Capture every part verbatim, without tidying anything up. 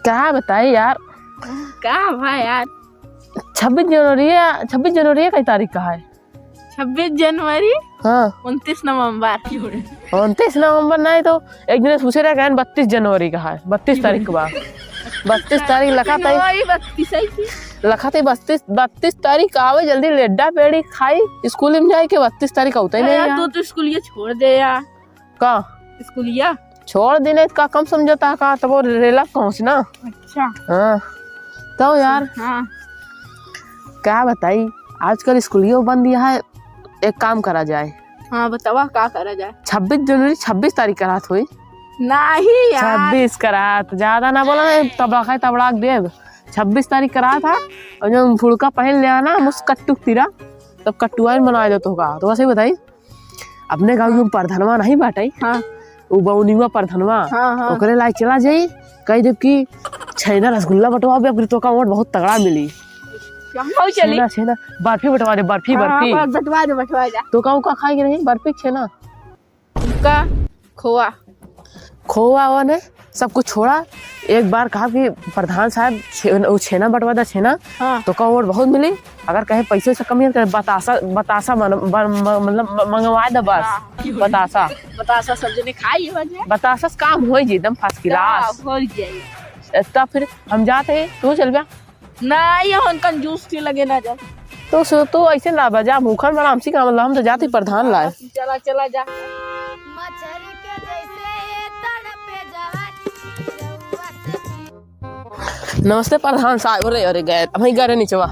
का बताई यार? का भा यार? छब्बीस जनवरी है, छब्बीस जनवरी है, कई तारीख का है? छब्बीस जनवरी? हाँ। उनतीस नवंबर। उनतीस नवंबर नहीं तो एक दिन पूछे रहे, कहन बत्तीस जनवरी का है, बत्तीस तारीख का बा। बत्तीस तारीख लखा ताई। वही बत्तीस है कि? लखा ताई बत्तीस, बत्तीस तारीख आवे, जल्दी लेड्डा पेड़ी खाई, स्कूल में जाए के बत्तीस तारीख होता ही नहीं यार, यार। तू तो स्कूलिया छोड़ दे यार। का? स्कूलिया। छोड़ देने का कम समझता का, तब वो रेला पहुँचना। अच्छा। हाँ। तो यार, हाँ। का बताई, आजकल स्कूलियो बंद है, एक काम करा जाए। हाँ, बतावा, का करा जाए? छब्बीस जनवरी, छब्बीस तारीख का रात होई। नहीं यार। छब्बीस का रात, ज्यादा ना बोला, नहीं, तबड़ा खाए, तबड़ा के देब। छब्बीस तारीख का रात है, और जो फुड़का पहन ले आना, मुस कट्टू तीरा, तब कट्टुआ ही मना देत होगा। तो वैसे ही बताई, अपने गाँव में प्रधनवा नहीं बाटे, हाँ। उ बौनिवा प्रधनवा, हाँ, हाँ। ओकरे लायक चला जाई, कह देब कि छेना रसगुल्ला बंटवा दे, अबकी तोका वोट बहुत तगड़ा मिली। हम चली। छेना, छेना, बर्फी बंटवा दे, बर्फी, हाँ, बर्फी। हाँ, बंटवा दे, बंटवा दे। तोका उका खाए के नहीं, बर्फी, छेना। का? खोआ। खोआ ओआ ने सब कुछ छोड़ा। एक बार कहा कि प्रधान साहब, छे-, उ छेना बंटवा दा, छेना। हाँ। तोका वोट बहुत मिली। अगर कहे पैसे से कमी है, तो बतासा, बतासा मन-, बन-, म-, मतलब म-, मंगवा दे बस। हाँ। बतासा। बतासा सब जने खाई वजह। बतासा से काम होई जी, एकदम first class। हाँ, हो जाई। ए, तब फिर हम जाते हैं, तू चल बा। ना, ये हम कंजूस के लगे ना जा। तो सो, तो ऐसे ना बजा, भूखन बड़ा हमसी का मतलब, हम तो जाते प्रधान लाए। चला, चला जा। मछरी के जैसे तड़पे जवानी रउआ से। नमस्ते प्रधान साहब। अरे, अरे, गए, अबहीं गए रहे निचवा।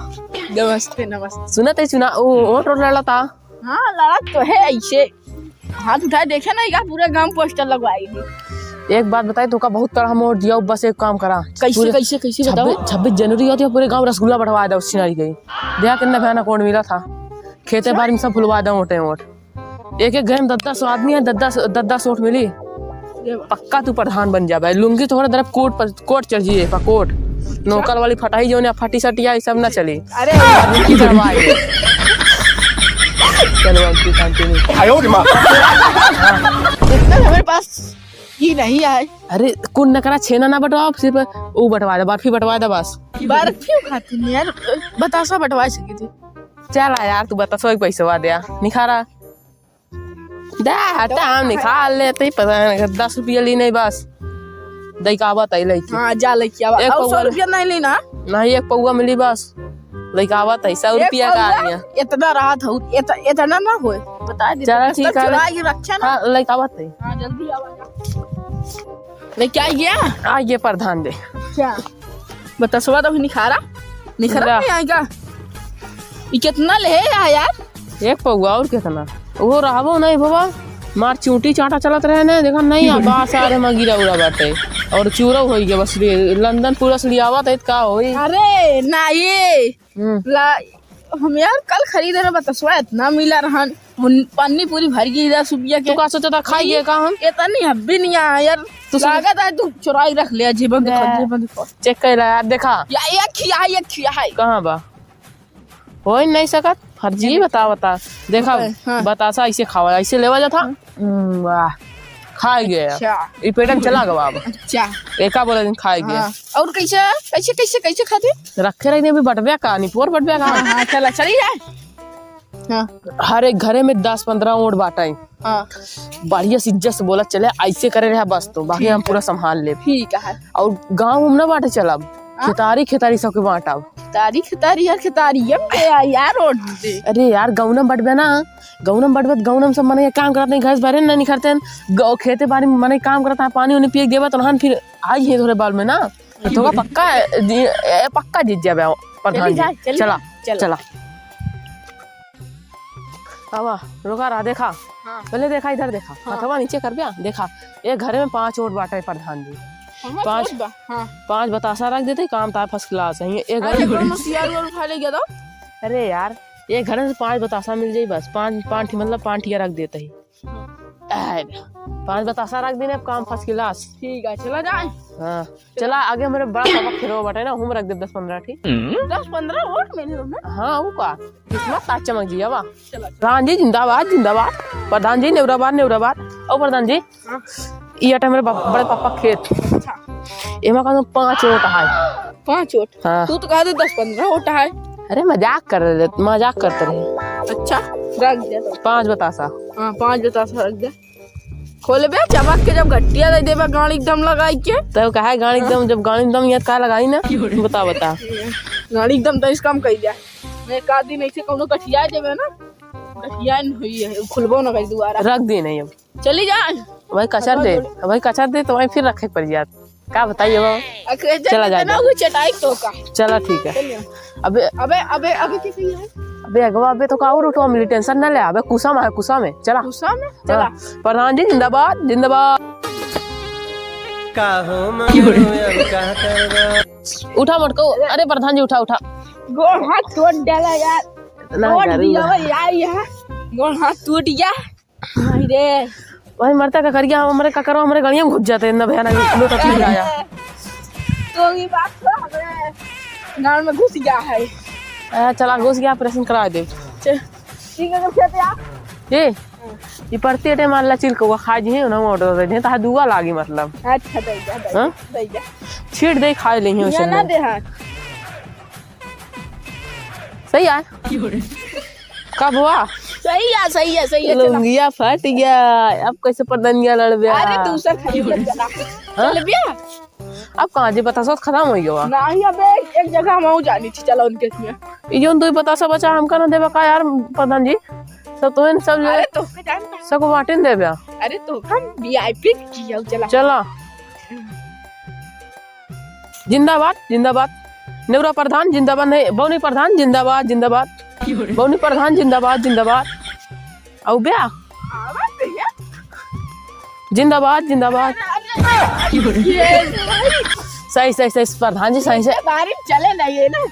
नमस्ते, नमस्ते। सुनत है, सुना, ओ, वोट, वोट लड़ा था। हाँ, लड़त तो है ऐसे। हाथ उठाए देखे ना, का पूरे गांव पोस्टर लगवाई है। एक बात बताई, तोका बहुत तरह हम वोट दिया, बस एक काम करा। कैसे, पूरे कैसे, कैसे बताओ? छब्बीस, छब्बीस जनवरी होती है, पूरे गांव रसगुल्ला बंटवा दे, उस छिनारी गई। देखा कितना भयानक वोट मिला था, खेते बाड़ी में सब फुलवा दे वोटे वोट। एक एक घर में दस दस आदमी है, दस दस, दस दस वोट मिली। ये बात। पक्का तू प्रधान बन जा भाई। लुंगी तो थोड़ा तरफ कोट पर, कोट चढ़ जाइए, पर कोट। नौकर वाली फटाई जो ना, फटी सटी आई, सब ना चली। अरे। और लुंगी चढ़वाए। चलो, अब की शांति नहीं। आयो रे माँ। इतना हमारे पास ही नहीं आए। अरे, कुन नकरा छेना ना बंटवाओ, सिर्फ ऊ बंटवा दे, बर्फी बंटवा दे बस। बर्फी खाती नहीं यार, बतासा बंटवा सकी थी। चला यार, तू बतासा एक पैसवा दे, निखारा। दे, हटा, हम निकाल लेते ही, पता नहीं, दस रुपया ली नहीं बस। दई का आवत है लइके। हाँ, जा लइके आवा। एक और पौवा सौ रुपया नहीं लेना? नहीं, एक पौवा मिली बस। लइके आवत है, सौ एक रुपया का पौवा? आ गया। इतना रात हो, इत-, इतना ना होए। बता दे, चला, बस ठीक है, चुरा ले। के रखे ना। हाँ, लइके आवत है। हाँ, जल्दी आवा। लइके आ गया? आ गया प्रधान दे। क्या? बतासवा तो अभी निखारा, निखारा ला। नहीं आएगा। ई कितना ले है यार? एक पौवा और कितना? वो रहबो नहीं बाबा, मार चूटी चाटा चलत रहे ने, देखा नहीं, आ बास आ रे, मगीरा उरा बाटे। और चूरा होई गया बस रे, लंदन पूरा सड़ियावत है, का होई? अरे, ना ये। हम्म। ला, हम यार कल खरीदे रहे बतासवा, इतना मिला रहन। मुन-, पन्नी पूरी भर गई दस रुपया के। तू का सोचा था, खाई गए का हम? ये तो नहीं, हम भी नहीं आया यार। तू सोच- लागत है तू चुराई रख लिया, जेबन देखो, ले। जेबन देखो। चेक कर ला यार, देखा। या, ये खिया है, ये खिया है। कहाँ बा? हो ही नहीं सकत, फर्जी बता, बता। देखा, हाँ। बतासा ऐसे खावा, ऐसे लेवा जाता। हाँ। हम्म, वाह। खाई गए। अच्छा। ई पेट में चला गवा अब। अच्छा। एका बोला दिन खाई गए। हाँ। और कैसे, कैसे, कैसे, कैसे खाते? रखे रही, अभी बटबे का, निपोर बटबे का। हाँ, हाँ, चला, चली जाए। हाँ। हर एक घरे में दस पन्द्रह ओट बाटा है। हाँ। बढ़िया से इज्जत से बोला चले, ऐसे करे रहा बस, तो बाकी हम पूरा संभाल लेब। ठीक है। और गाँव हम ना बाटे चलब, हाँ? खेतारी, खेतारी सबके बाँटब। खेतारी, खेतारी यार, खेतारी हम के यार, यार ओट दे। अरे यार, गौनम बटबे ना, गौनम बटबे, गौनम सब मने काम करत नहीं, घर से बाहर ना निकलते हैं, गौ-, खेते बाड़ी में मने काम करत है, पानी उनी पिए के देबा, तो नहान फिर आई है थोड़े बाल में ना, तो का पक्का, जी, ए, पक्का जीत जाबे प्रधान चली जी। जा, चली चला, जा, चला। चला। आवा, रुका रहा, देखा। हाँ। पहले देखा, इधर देखा। हाँ। हथवा नीचे कर दिया, देखा। एक घरे में पाँच ओट बाटे प्रधान जी। हाँ, पाँच, ओट बा, हाँ। पाँच बतासा रख देते, काम तार first class है। ये एक अरे, घरे में कौनो सियार उयार उठा ले गया तो? अरे यार, एक घरे में पाँच बतासा मिल जाई बस, पाँच, पाँच ठी, मतलब पाँच ठिया रख देते ही। अरे, पाँच बतासा रख देने, अब काम first class। ठीक है, चला जाए। हाँ, चला, आगे हमारे बड़ा पापा खेतवा बाटे ना, हम रख दे दस पन्द्रह ठी। दस पन्द्रह ओट मिले हमें? हाँ, वो का? किस्मत ताज चमक जी, आवा। चला, चला। प्रधान जी जिंदाबाद, जिंदाबाद। प्रधान जी नेवराबाद, नेवराबाद। ओ प्रधान जी, हाँ। ये अटे हमारे बाप-, बड़े पापा खेत। अच्छा। एमा कम से कम पाँच वोट है। पाँच वोट? हाँ। तू तो कहा दे दस पन्द्रह वोट है। अरे मजाक कर रहे, मजाक करते रहे। अच्छा, रख दे तो। पाँच बतासा। हाँ, पाँच बतासा रख दे। खोलबे, चबक के जब घटिया दे देबे गाड़ी एकदम लगाई के। तो कहा है गाड़ी एकदम, जब गाड़ी एकदम याद का लगाई ना? बता, बता। गाड़ी एकदम तो इसका हम कही जाए। एक आध दिन ऐसे कौनो गठिया देबे ना, गठिया न होई है, खुलबो ना करी दोबारा। रख दे नहीं अब। चली जा। भाई कचर दे, भाई कचर दे तो भाई फिर रखे के पड़ जात। का बताइए बाबा? अरे, चला जा, ना जा। वो चटाई तो का। चला ठीक है। चलिए। अबे अबे, अबे, अबे, कैसे है? अबे अगवा, अबे तो का और उठवा मिली, tension ना ले। अबे कुसा में है, कुसा में। चला। कुसा में? हाँ। चला। प्रधान जी जिंदाबाद, जिंदाबाद। का हो मगर का करबा? उठा मोटको। अरे प्रधान जी उठा, उठा। गोड़ हाथ तोड़ डाला यार। इतना तोड़ गारू दिया है। वो यार, यहाँ गोड़ हाथ टूट गया। भाई रे। भाई मरता का करिया, हमरे का करो, हमरे गड़िया में घुस जाते हैं, ना भैया ना लोटा टूट आया। तो ये बात तो हमरे गाँव में घुस गया है। आ, चला घुस गया, operation करा दे। च-, ठीक है, तो खेते आ। ए, ये पड़ती है, मान ला चिल कौआ खा जी है ना, order दे दे, तो दुआ लागी मतलब। अच्छा, दे जा, दे जा, हाँ? दे जा। छीट दे, खा ले, यहाँ से ना ना। दे हाथ। सही है। कब हुआ? सही है, सही है, सही है, चला। लुंगिया फट गया, अब कैसे प्रधानिया लड़बे? अरे, दूसर खरीद के चला। हाँ? चल बिया। अब कहाँ जी बतासा खत्म हो गया? नहीं, अबे एक, एक जगह हम और जानी थी, चला उनके इसमें। ये दो बतासा बचा, हमका ना देबा का यार प्रधान जी? सब तो इन सब जो अरे, है, तो के जानता। सबको बांटिन देबा। अरे, तो हम VIP किया, चला। चला। जिंदाबाद, जिंदाबाद। नेउरा प्रधान जिंदाबाद, नहीं, बौनी प्रधान जिंदाबाद, जिंदाबाद। बौनी प्रधान जिंदाबाद, जिंदाबाद। अउ ब्या? जिंदाबाद, जिंदाबाद। सही, सही, सही, प्रधान जी, सही से। बारी चले ना ये ना,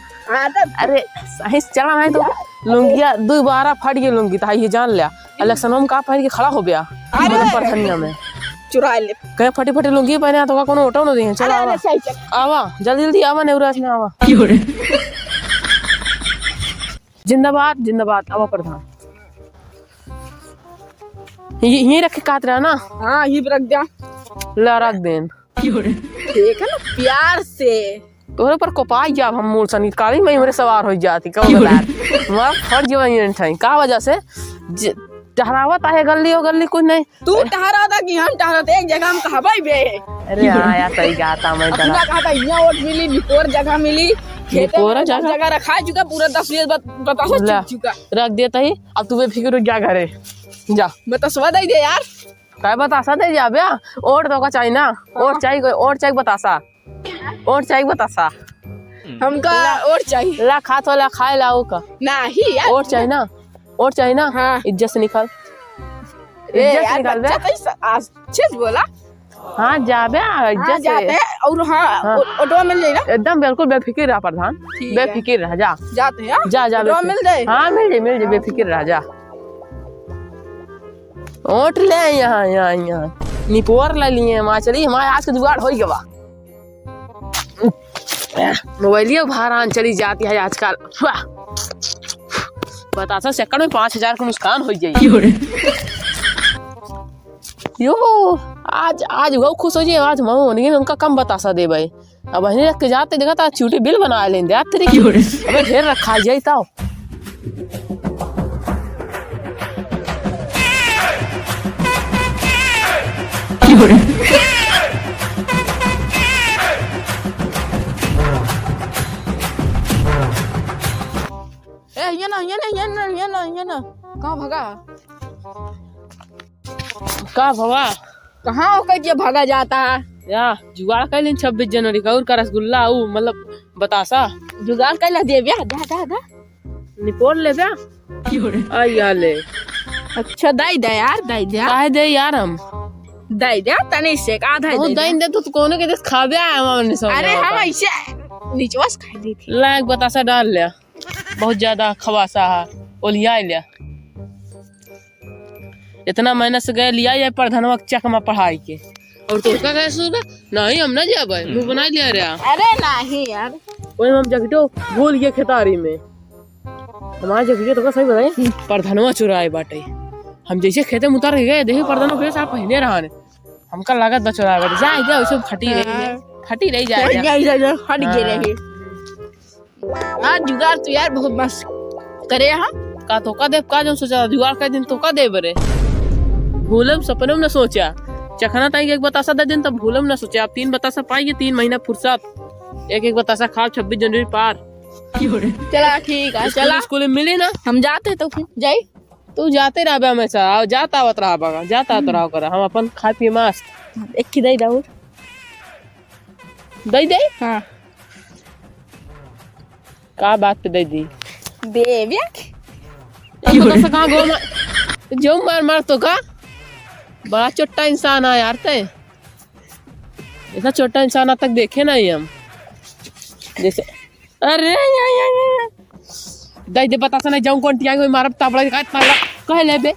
आदत। अरे, सही से चला नहीं तो लुंगिया दुबारा फट गई लुंगी, तो ये जान लिया। इलेक्शन में का पहन के खड़ा हो गया? अरे! मतलब प्रधानिया में। चुरा ले। कहे फटी फटी लुंगी पहने तो का कोनो ओटो न दिए। चला अरे, आवा। अरे, सही चल। आवा, जल्दी जल्दी आवा, नेउरा से आवा। जिंदाबाद, जिंदाबाद, आवा प्रधान। ये, यहीं रखे कात रहा ना? हाँ, यहीं पे रख दिया। ला रख देन। ठीक है ना, प्यार से। तोहरे पर कोपाई जाब हम मूल सनी, काली में हमरे सवार हो जाती, कब बता? हमारा फर्ज वही नहीं ठाई। का वजह से? ज-, टहरावत आहे गल्ली हो गल्ली कुछ नहीं। तू टहरा था कि हम टहरा थे? एक जगह हम कहबाई बे। अरे हाँ यार, सही कहा था मैं अपना टहरा। कहा था, यहाँ वोट मिली, निपोर जगह मिली, खेते निपोर में जगह? जगह रखा चुका, पूरा दस बीस बत-, बतासा ला, चुका। रख देता ही, अब तू बेफिक्र हो जा घरे, जा। बतासा दे दे यार। काय बतासा दे जा बे? वोट तो का चाहिए ना, वोट हाँ। चाहिए, वोट चाहिए बतासा। वोट चाहिए बतासा। हमका वोट चाहिए। ला खा तो ला, खाए ला ओका। नहीं यार। वोट चाहिए ना? वोट चाहिए ना? हाँ। इज्जत से निकल। ए इज्जत से यार, निकल बे। बच्चा तो इस-, आज अच्छे से बोला। हाँ, जा बे, हाँ, इज्जत से। जाते हैं। और हाँ, हाँ। ओ-, ऑटो मिल जाए ना? एकदम बिल्कुल बेफिक्र रहा प्रधान। ठीक है। बेफिक्र रहा, जा। जाते हैं, हाँ? जा, जा, ऑटो बेफिक्र। मिल जाए? हाँ, मिल जाए, मिल जाए, बेफिक्र रहा, जा। वोट ले यहाँ, यहाँ, यहाँ। निपोर ले लिए, वहाँ चली, हमारे आज के जुगाड़ हो गया बा। मोबाइलिया भारान चली जाती है आजकल। वाह। बतासा चक्कर में पाँच हजार का नुकसान हो जाई। यो, आज, आज वो खुश हो जाए, आज मऊ होने के उनका कम बतासा दे भाई। अब वहीं रख के जाते देखा था, चूटी बिल बना लेंगे, यार तेरी। अबे ढेर रखा जाए तो। ए, ये ना, ये ना, ये ना, ये ना, ये ना। कहाँ भागा? का भवा? कहाँ ओकर जे भागा जाता है? या, जुगाड़ कर लेन छब्बीस जनवरी का, और का रसगुल्ला, ऊ, मतलब, बतासा। जुगाड़ कर ले देबिया, जा, जा, जा। निपोर ले जा। आई या ले। अच्छा, दई दे यार, दई दे। काहे दे यार हम? दई दे, तनी से, आधा बहुत दे दे। दई दे तो तू कोनो के देख खाबे आया हमारे निशान अरे, हम ऐसे निचवा से खाई ली थी। ला, एक बतासा डाल ले। बहुत ज्यादा खवासा है, ओलिया ले। इतना मेहनत से गए, लिया ये प्रधानवा के चकमा पढ़ाई के। और तो का कहे सुन, नहीं, हम ना जाबे, मुंह बना लिया रे। अरे नहीं यार। वही हम जैकेटो भूल गए खेतारी में। हमारे जैकेटो तो का सही बताई, प्रधानवा चुराए बाटे। हम जैसे खेते में उतर के गए, देखिए प्रधानवा के साथ पहने रहा ने। हमका लागत बा चुराए बाटे। जा, जा, उसे फटी रही है। हाँ। फटी रही जाए। हट गए रहे। हाँ। आज जुगाड़ तो यार बहुत मस्त करे, हाँ। का तोका देब, का जौन सोचा जुगाड़ कर दिन तोका देब रे। भूलम सपने में न सोचा। चखना ताई के एक बतासा दे दिन तब भूलम न सोचा। अब तीन बतासा पाइए, तीन महीना फुर्सत। एक एक बतासा खाब, छब्बीस जनवरी पार। चला ठीक है, स्कूल, चला। स्कूल में मिली ना। हम जाते तो फिर जाई। तू जाते रहबे हमेशा, आओ, जात आवत रहा बगा, जात आवत रहा कर, हम अपन खाए पिए मस्त। एक की दे दे। दे दे? हाँ। का बात पे दे दी? देवे के। अब तो से कहाँ गो मार, जो मार मार तो का? बड़ा चोट्टा इंसान है यार ते। ऐसा चोट्टा इंसान आज तक देखे नहीं हम। जैसे अरे, या, या, या, या। दे दे बतासा नहीं, जाऊं कौन टिया कोई मारब तापड़ा का ताला। कहे ले बे?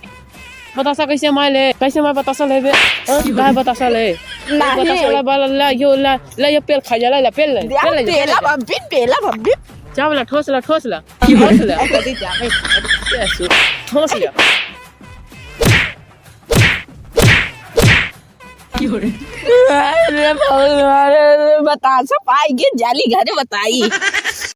बतासा कैसे मार ले? कैसे मार बतासा ले बे? हाँ? काहे बतासा ले? नहीं। बतासा ले, बाला, ले, यो, ले, ले, यो पेल खा जा, ले, ले, पेल ले, दिया पेल ले, पेला पेल ले। बब्बी, पेला बब्बी। चावला, ठोस ला, ठोस ला, ठोस ला। अरे, जा, भाई। ठोस ला। अरे, बाबा, अरे, अरे, बतासा पाई के जाली घरे बताई।